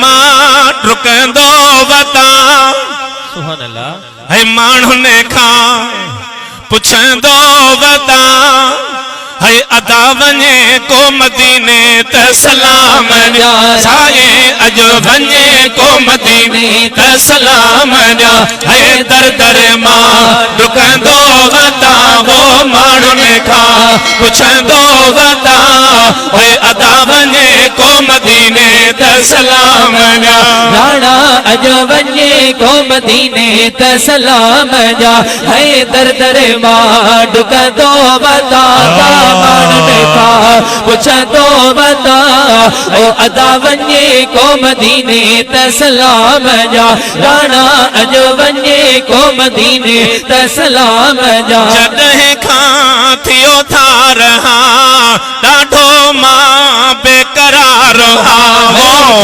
مان ڊڪندو وتان. سبحان الله. هي ماڻهن کان پڇندو وتان. هي ادا وڃي ڪو مديني ته سلام ڏيان. سائين اڄ وڃي ڪو مديني ته سلام ڏيان. هي در در مان ڊڪندو وتان. هو ماڻهن کان پڇندو وتان. هي ادا وڃي ڪو مديني ته سلام ڏيان. راڻا اڄ وڃي ڪو مديني ته سلام ڏيان. هي در در مان ڊڪندو وتان. ماڻهن کان پڇندو وتان. او ادا وڃي ڪو مديني ته سلام ڏيان. راڻا اڄ وڃي ڪو مديني ته سلام ڏيان. جڏهن کان ٿيو ڌار هان ڏاڍو مان بيقرار هان.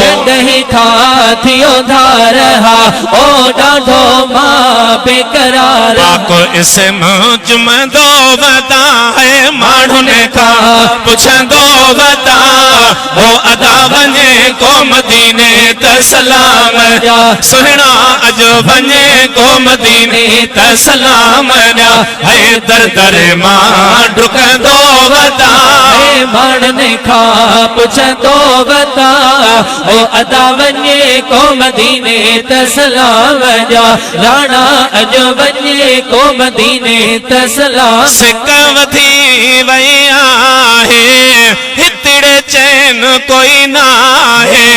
جڏهن کان ٿيو ڌار ها او ڏاڍو مان بيقرار. پاڪ اسم چمندو وتان. هي ماڻهن کان پڇندو وتان. او ادا وڃي ڪو مديني ته سلام ڏيان. سهڻا اڄ وڃي ڪو مديني ته سلام ڏيان. هي در در مان ڊڪندو وتان. هي ماڻهن کان پڇندو وتان. او ادا وڃي ڪو مديني ته سلام ڏيان. راڻا اڄ وڃي ڪو مديني ته سلام. سڪ وڌي وئي آهي هتڙي چين ڪوئي ناهي.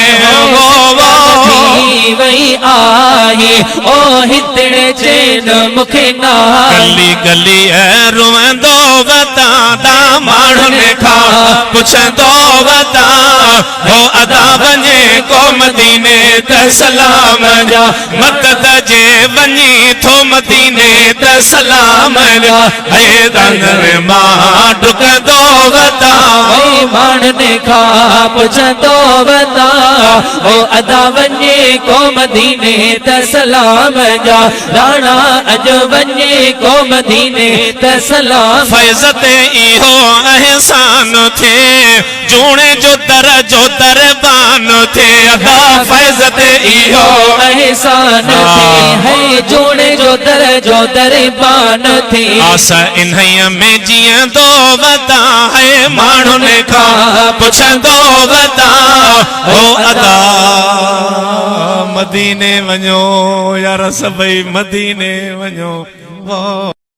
ٿي وئي آهي او هتڙي چين مون کي ناهي. گلي گلي روئندو وتان. دا ماڻهن کان پڇندو وتان. هو ادا وڃي ڪو مديني ته سلام ڏيان. مدد جي وڃي ٿو مديني ته سلام ڏيان. هي در مان ڊڪندو وتان. ماڻهن کان پڇندو وتان. او ادا وڃي ڪو مديني ته سلام ڏيان. راڻا اڄ وڃي ڪو مديني ته سلام. فيض تي اهو احسان ٿئي جوڻي جو در جو دربان ٿئي. ادا فيض تي اهو احسان ٿئي هي جوڻي جو در جو دربان ٿئي. آس انهيء ۾ جيئندو وتان. هي ماڻهن کان پڇندو وتان. هو ادا مديني وڃو يار سڀئي مديني وڃو.